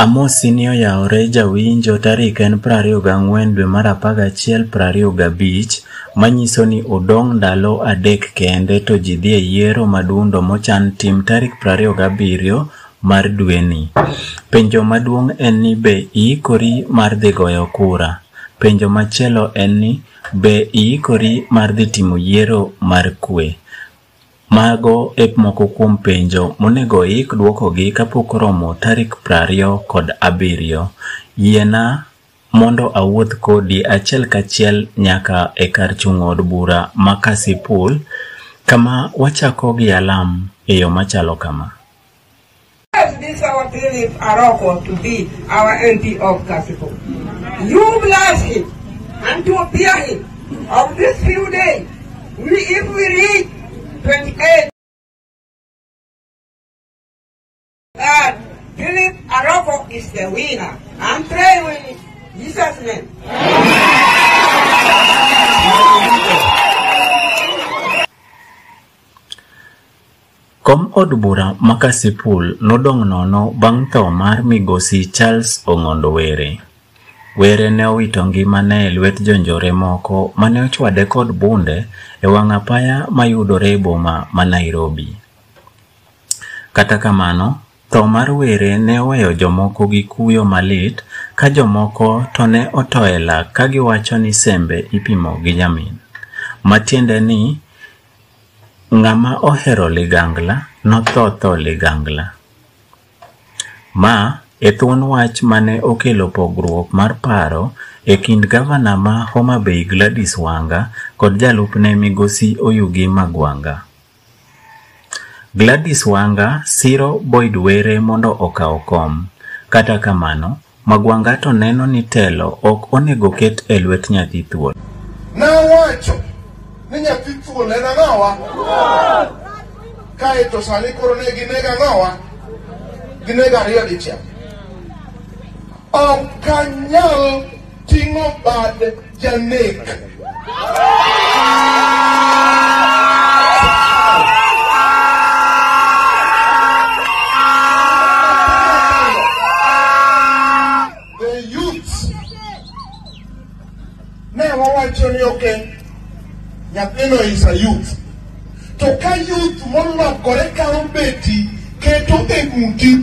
Amosi ni oyawore jawinjo tarik en 24 dwe mar 11 25 manyiso ni odong' ndalo 3 kende to ji dhi e yiero madundo mochan tim tarik 27 mar dweni. Penjo maduong' en ni be iikori mar dhi goyo kura? Penjo machielo en ni be iikori mar dhi timo yiero mar kwe? Mago e moko kuom penjo monego iik duokogi kapok oromo tarik 27. Yiena mondo awuoth kodi achiel kachiel nyaka e kar chung' od bura ma Kasipul, kama wachako gi alam e yo machalo kama. This our Philip Aroko to be our MP of Kasipul. You bless him and to appear him of this few days. If we reach 28, that Philip Aroko is the winner. I'm praying in Jesus' name. Kom od bura ma Kasipul nodong' nono bang' tho mar migosi Charles Ong'ondo Were. Were ne owito ngimane e lwet jonjore moko mane ochwade kod bunde e wang' apaya mayudore e boma ma Nairobi. Kata kamano, tho mar Were ne oweyo jomoko gi kuyo malit ka jomoko to ne otoye lak ka giwacho ni sembe ipimo gi nyamin. Matiende ni ng'ama ohero ligangla notho tho ligangla. Ma e thuon wach mane okelo pogruok mar paro e kind gavana ma Homa Bay Gladys Wanga kod jalupne migosi Oyugi Magwanga. Gladys Wanga siro Boyd Were mondo okaw kom. Kata kamano, Magwanga to neno ni telo ok onego ket e lwet nyathi thuol. Nawacho ni nyathi thuol en ang'owa? Kae to sani koro ne ginega ang'owa? Ginega ariyo dichiel. Ok anyal ting'o bad janek. The youths ne wawacho ni okay, nyathino is a youth. To ka youth molokore kawo beti keto e ng'uti,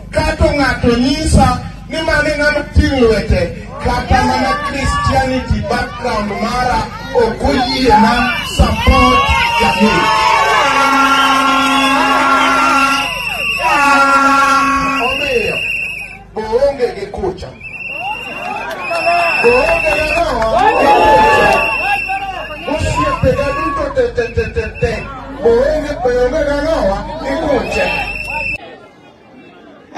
kato ng'ato nyisa ni mane ng'ama ting' lwete, kata mana Christianity background mara ok oyiena support janek. Omiyo boonge gi kucha. Boonge gi ang'owa? Gi kucha. Osiepega duto te te te te te. Boonge gi ang'owa? Gi kucha.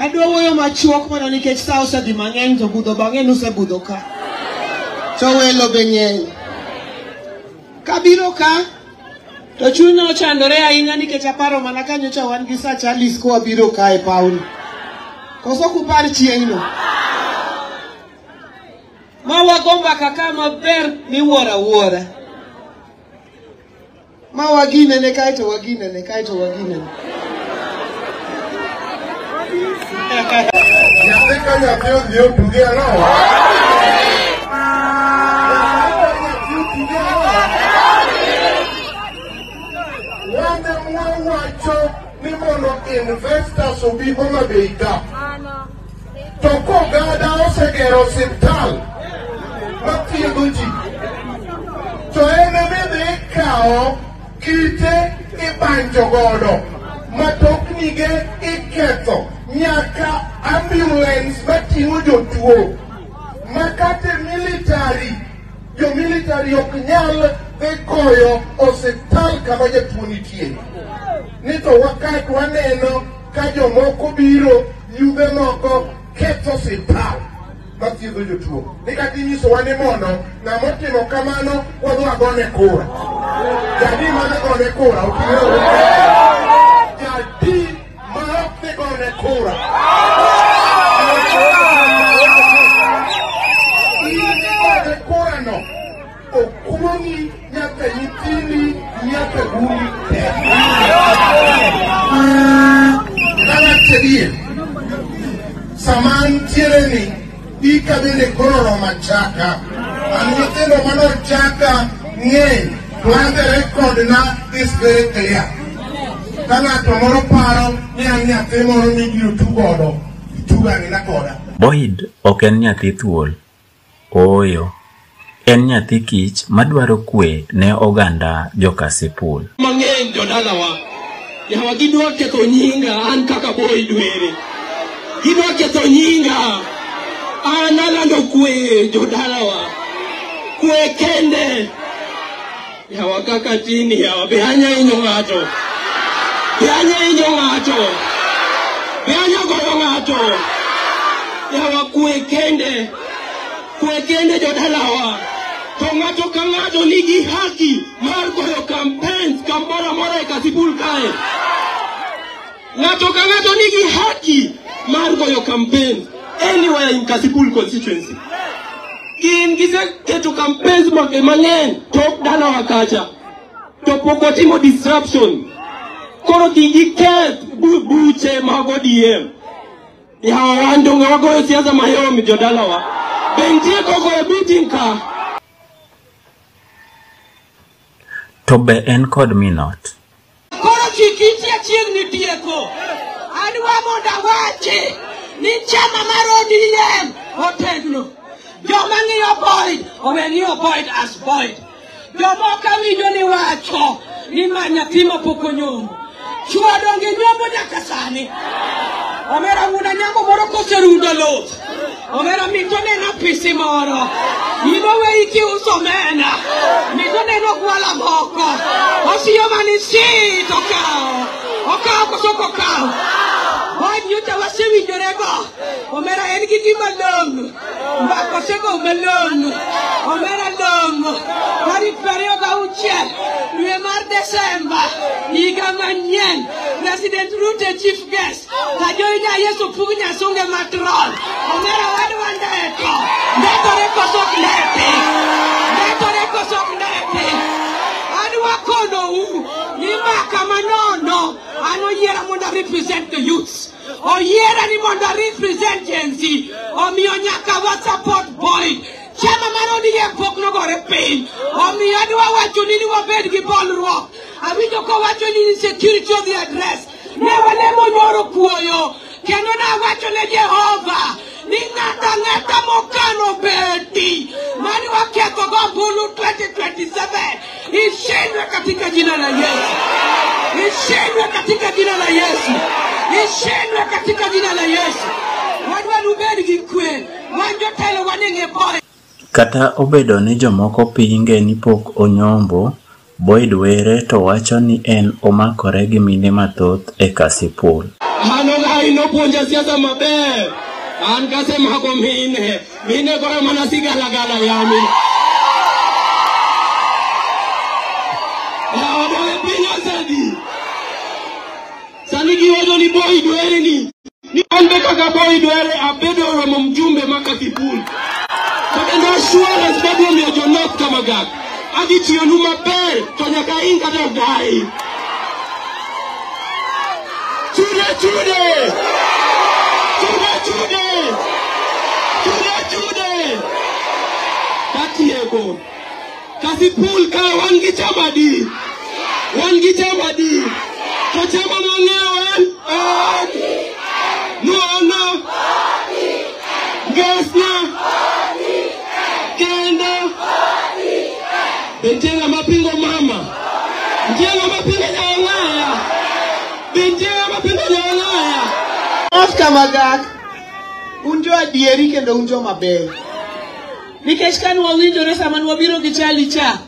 Adwa wuoyo machuok mana nikech sa osedhi mang'eny to budho bang'e nusebudho ka. To welo be ng'eny. Kabiro ka, to chunya ochandore ahinya nikech aparo mana ka nyocha wan gi Sir Charles kowabiro ka e pawni. Koso kupar chieng'no. Ma wago mbaka ka maber miwuoro awuora. Ma waginene kaeto waginene kaeto waginene. Nyathi ka nyathi odhi otuge ang'owa? Nyathi ka nyathi otuge ang'owa? Wan ema wawacho ni mondo investors obi Homa Bay ka. To kogada osegero osiptal mathiedho ji, to en ema idhi ikawo kite ibanjo godo, matoknige iketho, nyaka ambulance mating'o jotuo, makate military, jo military ok nyal dhi goyo osiptal kama jatuo nitie. Ni to wakat waneno ka jomoko biro, yudhe moko ketho osiptal mathiedho jotuo. Ni kata inyisowa ni mondo ng'ama otimo kamano wadhi wagone kura. Jadi mane gone kura oting'o jadi ma ok dhi gone kura. In igone kura no, okuong'i nyaka nyithindi nyaka guri te. Kawacho adier, sama an antiere ni ika bende koro romo achaka. An nyithindo manochaka ng'eny to an the record na is very clear. Ka ng'ato moro paro ni an nyathi moro mibiro tug godo, itug ang'ina koda. Boyd ok en nyathi thuol. Ooyo. En nyathi kich madwaro kwe ne oganda jo-Kasipul. Mang'eny jodalawa. Yawa gidwa ketho nyinga an kaka Boyd Were. Gidwa ketho nyinga. An alando kwe jodalawa. Kwe kende. Yawa kaka tini yawa be anya hinyo ng'ato. Be anya hinyo ng'ato. Be anya goyo ng'ato. Yawa kwe kende. Kwe kende jodalawa. To ng'ato ka ng'ato nigi haki mar goyo campaigns kamoro amora e Kasipul kae. Ng'ato ka ng'ato nigi haki mar goyo campaigns anywhere in Kasipul constituency. Gin giseketo campaigns mang'eny tok dalawa kacha to pok watimo disruption. Koro giketh buche mag ODM. Yawa wan donge wagoyo siasa mayom jodalawa. Be nitie koko e meeting ka? To be en kod minot? Koro chikiti achiegni tieko. Adwa mondo awachi ni chama mar ODM otegno. Joma ng'iyo Boyd owe ng'iyo Boyd as Boyd. Jomoko awinjo ni wacho ni ma nyathi mapok onyombo. Chuo donge nyombo nyaka sani. Omera wuon Anyango moro koserundo luth. Omera mito neno pisi moro. In oweyi kiuso omena. Mito neno gwala moko. Osiyo mani si to okawo. Okawo koso ok okawo. Boyd nyocha wasewinjorego. Omera en gi gima long'o. Mbaka osego malong'o. Omera long'o. Tarik 26 dwe mar Desemba higa manyien. President Ruto chief guest. Kajoy nya Yesu pug nyasunge matron. Omera wadwa ndeko. Ndekore koso ok ndeki. Ndekore koso ok ndeki. Adwa konou ni mbaka manono. An oyiera mondo a represent the youths. Oyiera ni mondo a represent Gen Z. Omiyo nyaka wa support Boyd. Chama mar ODM pok nogore piny. Omiyo adwa wacho ni wabed gi bolruok. Awinjo kowacho ni insecurity of the address. Ne walemo nyoro kuoyo. Kendo nawacho ne Jehova ni ng'ato ang'ata mokano beti mane waketho go ombulu 2027 ishindwe katika jina la Yesu. Ishindwe katika jina la Yesu. Ishindwe katika jina la Yesu. Wadwa nubed gi kwe. Wan jotelo waning'e Boyd. Kata obedo ni jomoko pinge ni pok onyombo, Boyd Were to wacho ni en omakore gi mine mathoth e Kasipul. Mano gai nopuonja siasa maber. An kasemako mine. Mine koro mana sigalagala yami. Yawa donge piny osedhi. Sani giwacho ni Boyd Were ni. Ni an be kaka Boyd Were abedo romo mjumbe ma Kasipul. To kendo assurance madwa miyo jo North Kamagak. Adhi tiyonu maber to nyaka ing kata ok dayi. Chude chude! Chude chude! Chude chude! Katieko. Kasipul ka wan gi chama adi? Wan gi chama adi? To chama mwang'eyo en? Nuono. Ngesna. Kendo. Be nitie ng'ama pingo mama? Nitie ng'ama pingo Nyang'aya? Be nitie ng'ama pingo Nyang'aya? North Kamagak, un jo adieri kendo un joma beyo. Nikech kane wawinjore sama ne wabiro gi chali cha,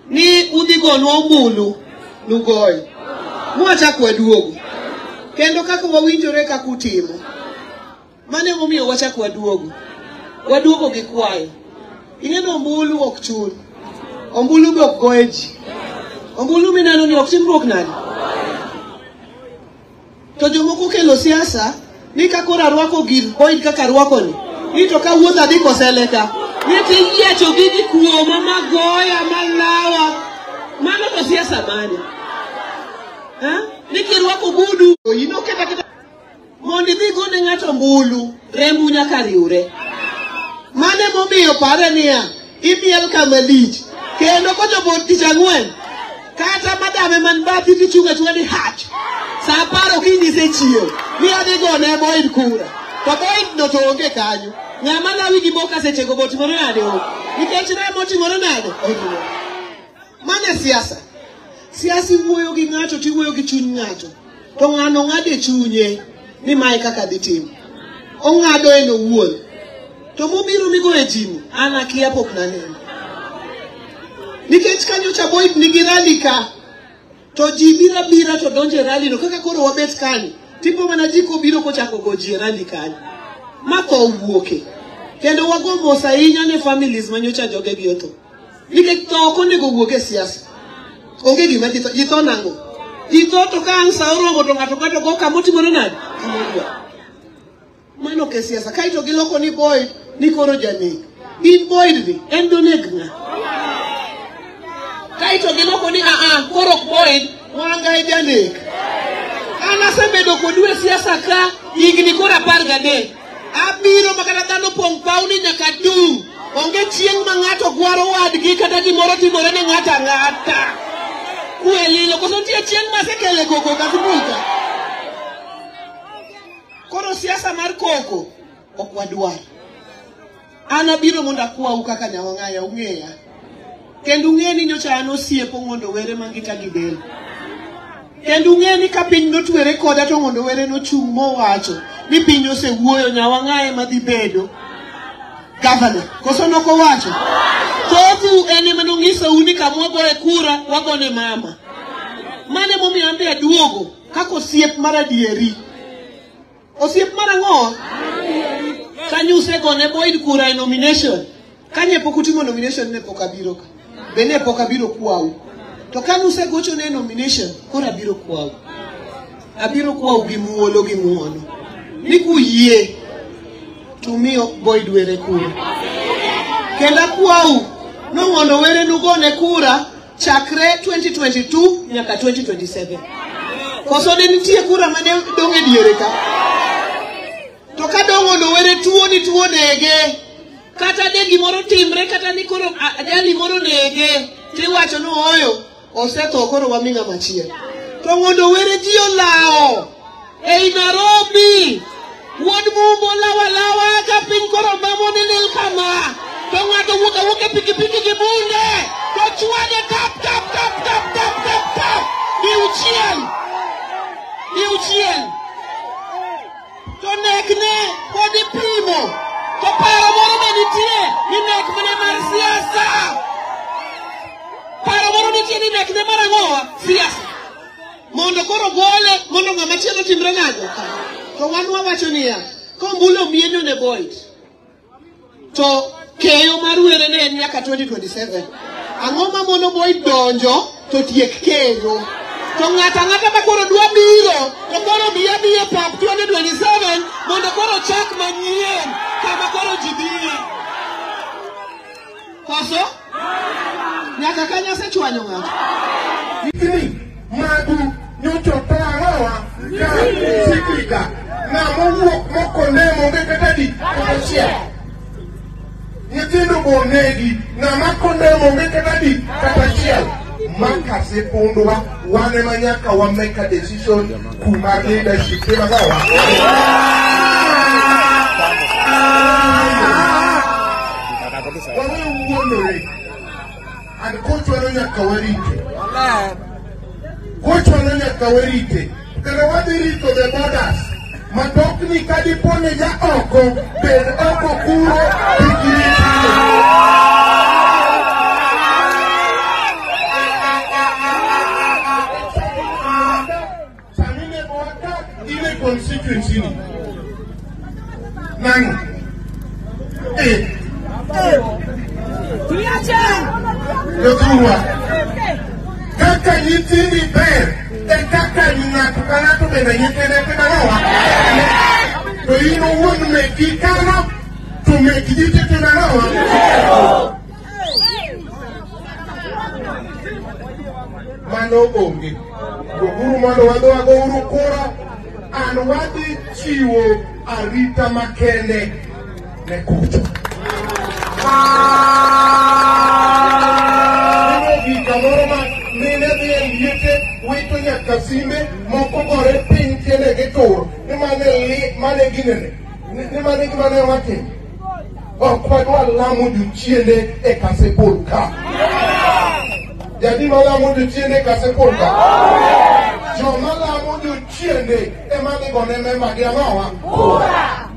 ni udhi gonwa ombulu, nugoyo. Mwachako waduogo. Kendo kaka wawinjore kaka utimo. Mano emomiyo wachako waduogo. Waduogo gi kwayo. Ing'e ni ombulu ok chun. Ombulu be ok goye ji. Ombulu mineno ni ok timruok nade. To jomoko kelo siasa ni ka koro arwako gir Boyd kaka arwako ni. Ni to kawuotho adhi kosele ka. Ni tiyiecho gigi kuoma magoya malawa. Mano to siasa mane? Ha? Ni kirwako ogudu, inoketa keta mondo idhi gone ng'ato ombulu. Rembu nyaka riwre. Mane momiyo pare niya, imiel kama lich. Kendo kochopo tich ang'wen, kata madame man bathi tichung' achung'a ni hach. Sa 10 okinyi isechiew, ni adhi gone Boyd kura. To Boyd no to onge kanyo. Ng'ama lawi gi boka sechego botimore nade onge. Nikech remo otimore nade? Oriwore. Mano e siasa. Siasa iwuoyo gi ng'ato tiwuoyo gi chuny ng'ato. To ng'ano ng'ado e chunye ni mae kaka dhi timo. Ong'ado en owuon. To mobiro migoye jimo, an akia pok naneno. Nikech kanyocha Boyd nigi rally ka, to ji biro abira to donjo e rally no kaka koro wabet kanyo. Tipo mana ji kobiro kochako go ji e rally kanyo. Ma tho owuoke. Kendo wago mos ahinya ne families manyocha jogegi otho. Nikech tho ok onego wuok e siasa. Onge gima ji tho, ji tho nang'o? Ji tho to ka ang' sa oromo to ng'ato ng'ato go kamotimore nade? Kamodwaro. Mano ok e siasa. Kaeto giloko ni Boyd ni koro janek. In Boyd ni, en doneg ng'a? Kaeto giloko ni koro ok Boyd, Wanga e janek. An asebedo kodu e siasa ka higni koro 13. Abiro makata dhano pong' paw ni nyaka dung'. Onge chieng' ma ng'ato gwaro wadgi kata gimoro timore ne ng'ato ang'ata. Kwe lilo, koso nitie chieng' masekele koko Kasipul ka? Koro siasa mar koko ok wadwar. An abiro mondo akwau kaka Nyawang'aya ung'eya. Kendo ung'e ni nyocha an osiep Ong'ondo Were mangita gi del. Kendo ung'e ni ka piny notwere koda to Ong'ondo Were nochung' mowacho ni piny osewuoyo Nyawang'aya ema dhi bedo gavana. Koso nokowacho? Thoth en ema nonyisou ni kama wagoye kura wagone mama. Mano emomiyo an be aduogo kaka osiep mar adieri. Osiep mar ang'o? Kanyo usegone Boyd kura e nomination. Kanye pok utimo nomination ne pok abiro ka. Be ne pok abiro kwau. To kane usegocho ne nomination, koro abiro kwau. Abiro kwau gi muolo gi ng'uono. Ni kuyie to umiyo Boyd Were kura. Kendo akwau no mondo Were nugone kura chakre 2022 nyaka 2027. Koso ne nitie kura mane dong' e diere ka? To ka dong' Ong'ondo Were tuo ni tuo nege. Kata de gimoro timre, kata ni koro ajali moro nege, tiwacho ni ooyo, osetho koro wami ng'ama chielo. To Ong'ondo Were ji olawo ei Nairobi. Wuod Mumbo lawa lawa ka piny koro mamo ni lil kama. To ng'ato wuok awuok e pikipiki gi bunde, to chwade tap tap tap tap tap tap tap. Diuchiel. Diuchiel. To nekne pod ipimo. To paro moro be nitie ni nek mane mar siasa. Paro moro nitie ni nek ne mar ang'owa? Siasa. Mondo koro gole, mondo ng'ama chielo timre nade? To wan wawacho niya, kombulu omienyo ne Boyd, to keyo mar Were ne en nyaka 2027. Ang'o ma mono Boyd donjo to tiek keyo? To ng'ato ang'ata ma koro dwa biro, to koro bi abiya pap 2027 mondo koro chak manyien kama koro ji dhiye. Koso? Nyaka kanyo asechwanyo ng'ato. Higni magu nyocha otho ang'owa ka siklika ng'ama owuok mokondem onge kata di kata achiel. Nyithindo bo onegi ng'ama kondem onge kata di kata achiel. Ma Kasipundwa wan ema nyaka wa make a decision kuma leadership timo ang'owa. Wawe wuondore and kochwalo nyaka warite. Kochwalo nyaka warite. Kendo wadhi rito the borders. Matokni kadipo ni ja oko, bed oko kuro kik ritino. Sani nego wadak in e constituency ni. Nang'o? Jothurwa, kaka nyithindi ber e kaka ng'ato ka ng'ato bende nyithinde timo ang'owa? To in owuon meki kano to mek ji te timo ang'owa? Mano onge. Wuoguru mondo wadhi wagouru kura, an wadhi chiwo arita makende ne kucha. Kamoro ma mine dhi e liete wito nyaka simbe moko gore piny tiendegi tur ni mane ginene ni mane gima ne watimo. Ok wadwa lamo jochiende e Kasipul ka. Jadi malamo jochiende e Kasipul ka. Joma lamo jochiende ema dhi gone memba gi ang'owa? Kura.